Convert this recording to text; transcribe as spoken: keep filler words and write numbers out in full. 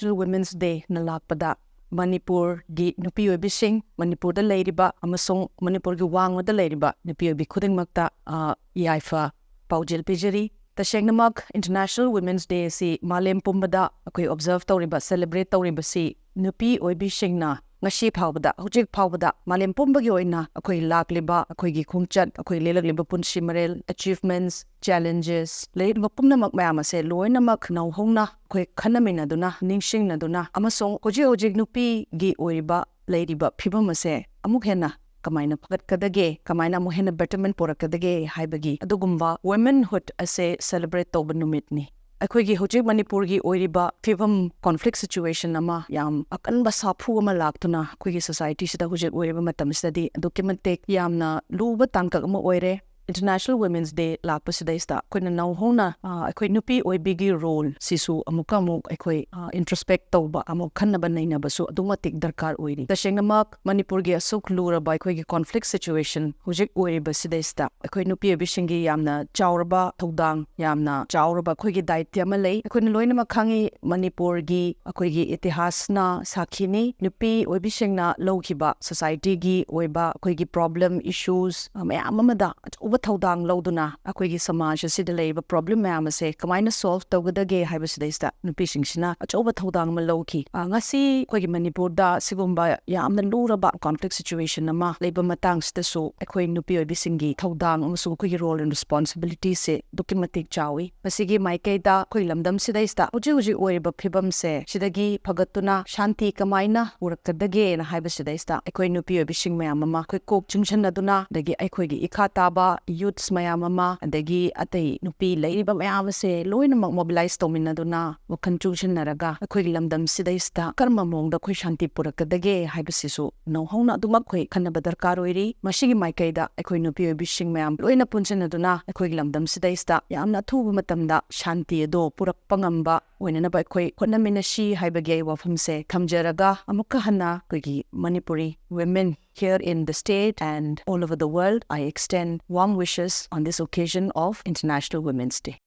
International Women's Day ꯅ ꯂꯥꯛꯄꯗ ꯃꯅꯤꯄꯨꯔꯒꯤ ꯅꯨꯄꯤ ꯑꯣꯏꯕꯤꯁꯤꯡ, ꯃꯅꯤꯄꯨꯔꯗ ꯂꯩꯔꯤꯕ ꯑꯃꯁꯨꯡ ꯃꯅꯤꯄꯨꯔꯒꯤ ꯋꯥꯡꯃꯗ ꯂꯩꯔꯤꯕ ꯅꯨꯄꯤ ꯑꯣꯏꯕꯤ ꯈꯨꯗꯤꯡꯃꯛꯇ, ꯑ, ꯌꯥꯏꯐ ꯄꯥꯎꯖꯦꯜ ꯄꯤꯖꯔꯤ꯫ ꯇꯁꯦꯡꯅꯃꯛ International Women's Day ꯑꯁꯤ ꯃꯥꯂꯦꯝ ꯄꯨꯝꯕꯗ ꯑꯩꯈꯣꯏ observe ꯇꯧꯔꯤꯕ, celebrate ꯇꯧꯔꯤꯕꯁꯤ ꯅꯨꯄꯤ ꯑꯣꯏꯕꯤꯁꯤꯡꯅ ꯉꯁꯤ ꯐꯥꯎꯕꯗ, ꯍꯧꯖꯤꯛ ꯐꯥꯎꯕꯗ ꯃꯥꯂꯦꯝ ꯄꯨꯝꯕꯒꯤ ꯑꯣꯏꯅ ꯑꯩꯈꯣꯏ ꯂꯥꯛꯂꯤꯕ, ꯑꯩꯈꯣꯏꯒꯤ ꯈꯣꯡꯆꯠ, ꯑꯩꯈꯣꯏ ꯂꯦꯜꯂꯛꯂꯤꯕ ꯄꯨꯟꯁꯤ ꯃꯔꯦꯜ, achievements, challenges, ꯂꯩꯔꯤꯕ ꯄꯨꯝꯅꯃꯛ ꯃꯌꯥꯝ ꯑꯁꯦ ꯂꯣꯏꯅꯃꯛ ꯅꯧꯍꯧꯅ ꯑꯩꯈꯣꯏ ꯈꯟꯅꯃꯤꯟꯅꯗꯨꯅ, ꯅꯤꯡꯁꯤꯡꯅꯗꯨꯅ ꯑꯃꯁꯨꯡ ꯍꯧꯖꯤꯛ ꯍꯧꯖꯤꯛ ꯅꯨꯄꯤꯒꯤ ꯑꯣꯏꯔꯤꯕ, ꯂꯩꯔꯤꯕ ꯐꯤꯕꯝ ꯑꯁꯦ ꯑꯃꯨꯛ ꯍꯦꯟꯅ ꯀꯃꯥꯏꯅ ꯐꯒꯠꯀꯗꯒꯦ, ꯀꯃꯥꯏꯅ ꯑꯃꯨꯛ ꯍꯦꯟꯅ betterment ꯄꯨꯔꯛꯀꯗꯒꯦ ꯍꯥꯏꯕꯒꯤ ꯑꯗꯨꯒꯨꯝꯕ womanhood ꯑꯁꯦ celebrate ꯇꯧꯕ ꯅꯨꯃꯤꯠꯅꯤ꯫ ꯑꯩꯈꯣꯏꯒꯤ ꯍꯧꯖꯤꯛ ꯃꯅꯤꯄꯨꯔꯒꯤ ꯑꯣꯏꯔꯤꯕ ꯐꯤꯕꯝ, conflict situation ꯑꯃ, ꯌꯥꯝ ꯑꯀꯟꯕ ꯁꯥꯐꯨ ꯑꯃ ꯂꯥꯛꯇꯨꯅ ꯑꯩꯈꯣꯏꯒꯤ society ꯁꯤꯗ ꯍꯧꯖꯤꯛ ꯑꯣꯏꯔꯤꯕ ꯃꯇꯝꯁꯤꯗꯗꯤ ꯑꯗꯨꯛꯀꯤ ꯃꯇꯤꯛ ꯌꯥꯝꯅ ꯂꯨꯕ ꯇꯥꯡꯀꯛ ꯑꯃ ꯑꯣꯏꯔꯦ꯫ International Women's Day ꯂꯥꯛꯄꯁꯤꯗꯩꯁꯤꯗ ꯑꯩꯈꯣꯏꯅ ꯅꯧꯍꯧꯅ, ꯑ, ꯑꯩꯈꯣꯏ ꯅꯨꯄꯤ ꯑꯣꯏꯕꯤꯒꯤ role ꯁꯤꯁꯨ ꯑꯃꯨꯛꯀ ꯑꯃꯨꯛ ꯑꯩꯈꯣꯏ, ꯑ, introspect ꯇꯧꯕ, ꯑꯃꯨꯛ ꯈꯟꯅꯕ ꯅꯩꯅꯕꯁꯨ ꯑꯗꯨꯛ ꯃꯇꯤꯛ ꯗꯔꯀꯥꯔ ꯑꯣꯏꯔꯤ꯫ ꯇꯁꯦꯡꯅꯃꯛ ꯃꯅꯤꯄꯨꯔꯒꯤ ꯑꯁꯨꯛ ꯂꯨꯔꯕ ꯑꯩꯈꯣꯏꯒꯤ conflict situation ꯍꯧꯖꯤꯛ ꯑꯣꯏꯔꯤꯕꯁꯤꯗꯩꯁꯤꯗ ꯑꯩꯈꯣꯏ ꯅꯨꯄꯤ ꯑꯣꯏꯕꯤꯁꯤꯡꯒꯤ ꯌꯥꯝꯅ ꯆꯥꯎꯔꯕ ꯊꯧꯗꯥꯡ, ꯌꯥꯝꯅ ꯆꯥꯎꯔꯕ ꯑꯩꯈꯣꯏꯒꯤ ꯗꯥꯏꯇ꯭ꯌ ꯑꯃ ꯂꯩ꯫ ꯑꯩꯈꯣꯏꯅ ꯂꯣꯏꯅꯃꯛ ꯈꯪꯉꯤ, ꯃꯅꯤꯄꯨꯔꯒꯤ ꯑꯩꯈꯣꯏꯒꯤ ꯏꯇꯤꯍꯥꯁꯅ ꯁꯥꯈꯤꯅꯤ꯫ ꯅꯨꯄꯤ ꯑꯣꯏꯕꯤꯁꯤꯡꯅ ꯂꯧꯈꯤꯕ societyꯒꯤ ꯑꯣꯏꯕ ꯑꯩꯈꯣꯏꯒꯤ problem, issues ꯃꯌꯥꯝ ꯑꯃꯗ ꯑꯆꯧꯕ ꯊꯧꯗꯥꯡ ꯂꯧꯗꯨꯅ ꯑꯩꯈꯣꯏꯒꯤ ꯁꯃꯥꯖ ꯑꯁꯤꯗ ꯂꯩꯔꯤꯕ problem ꯃꯌꯥꯝ ꯑꯁꯦ ꯀꯃꯥꯏꯅ solve ꯇꯧꯒꯗꯒꯦ ꯍꯥꯏꯕꯁꯤꯗꯩꯁꯤꯗ ꯅꯨꯄꯤꯁꯤꯡꯁꯤꯅ ꯑꯆꯧꯕ ꯊꯧꯗꯥꯡ ꯑꯃ ꯂꯧꯈꯤ꯫ ꯑ, ꯉꯁꯤ ꯑꯩꯈꯣꯏꯒꯤ ꯃꯅꯤꯄꯨꯔꯗ ꯁꯤꯒꯨꯝꯕ ꯌꯥꯝꯅ ꯂꯨꯔꯕ conflict situation ꯑꯃ ꯂꯩꯕ ꯃꯇꯥꯡꯁꯤꯗꯁꯨ ꯑꯩꯈꯣꯏ ꯅꯨꯄꯤ ꯑꯣꯏꯕꯤꯁꯤꯡꯒꯤ ꯊꯧꯗꯥꯡ ꯑꯃꯁꯨꯡ ꯑꯩꯈꯣꯏꯒꯤ role and responsibilityꯁꯦ ꯑꯗꯨꯛꯀꯤ ꯃꯇꯤꯛ ꯆꯥꯎꯏ꯫ ꯃꯁꯤꯒꯤ ꯃꯥꯏꯀꯩꯗ ꯑꯩꯈꯣꯏ ꯂꯝꯗꯝꯁꯤꯗꯩꯁꯤꯗ ꯍꯧꯖꯤꯛ ꯍꯧꯖꯤꯛ ꯑꯣꯏꯔꯤꯕ ꯐꯤꯕꯝꯁꯦ ꯁꯤꯗꯒꯤ ꯐꯒꯠꯇꯨꯅ ꯁꯥꯟꯇꯤ ꯀꯃꯥꯏꯅ ꯄꯨꯔꯛꯀꯗꯒꯦꯅ ꯍꯥꯏꯕꯁꯤꯗꯩꯁꯤꯗ ꯑꯩꯈꯣꯏ ꯅꯨꯄꯤ ꯑꯣꯏꯕꯤꯁꯤꯡ ꯃꯌꯥꯝ ꯑꯃ ꯑꯩꯈꯣꯏ ꯀꯣꯛ ꯆꯨꯡꯁꯤꯟꯅꯗꯨꯅ, ꯑꯗꯒꯤ ꯑꯩꯈꯣꯏꯒꯤ ꯏꯈꯥ ꯇꯥꯕ youths ꯃꯌꯥꯝ ꯑꯃ, ꯑꯗꯒꯤ ꯑꯇꯩ ꯅꯨꯄꯤ ꯂꯩꯔꯤꯕ ꯃꯌꯥꯝ ꯑꯁꯦ ꯂꯣꯏꯅꯃꯛ mobilize ꯇꯧꯃꯤꯟꯅꯗꯨꯅ, ꯋꯥꯈꯜ ꯆꯨꯡꯁꯤꯟꯅꯔꯒ ꯑꯩꯈꯣꯏꯒꯤ ꯂꯝꯗꯝꯁꯤꯗꯩꯁꯤꯗ ꯀꯔꯝꯕ ꯃꯑꯣꯡꯗ ꯑꯩꯈꯣꯏ ꯁꯥꯟꯇꯤ ꯄꯨꯔꯛꯀꯗꯒꯦ ꯍꯥꯏꯕꯁꯤꯁꯨ ꯅꯧꯍꯧꯅ ꯑꯗꯨꯃꯛ ꯑꯩꯈꯣꯏ ꯈꯟꯅꯕ ꯗꯔꯀꯥꯔ ꯑꯣꯏꯔꯤ꯫ ꯃꯁꯤꯒꯤ ꯃꯥꯏꯀꯩꯗ ꯑꯩꯈꯣꯏ ꯅꯨꯄꯤ ꯑꯣꯏꯕꯤꯁꯤꯡ ꯃꯌꯥꯝ ꯂꯣꯏꯅ ꯄꯨꯟꯁꯤꯟꯅꯗꯨꯅ ꯑꯩꯈꯣꯏꯒꯤ ꯂꯝꯗꯝꯁꯤꯗꯩꯁꯤꯗ ꯌꯥꯝꯅ ꯑꯊꯨꯕ ꯃꯇꯝꯗ ꯁꯥꯟꯇꯤ ꯑꯗꯣ ꯄꯨꯔꯛꯄ ꯉꯝꯕ ꯑꯣꯏꯅꯅꯕ ꯑꯩꯈꯣꯏ ꯍꯣꯠꯅꯃꯤꯟꯅꯁꯤ ꯍꯥꯏꯕꯒꯤ ꯑꯩ ꯋꯥꯐꯝꯁꯦ ꯊꯝꯖꯔꯒ, ꯑꯃꯨꯛꯀ ꯍꯟꯅ ꯑꯩꯈꯣꯏꯒꯤ Manipuri women here in the state and all over the world, I extend warm wishes on this occasion of International Women's Day.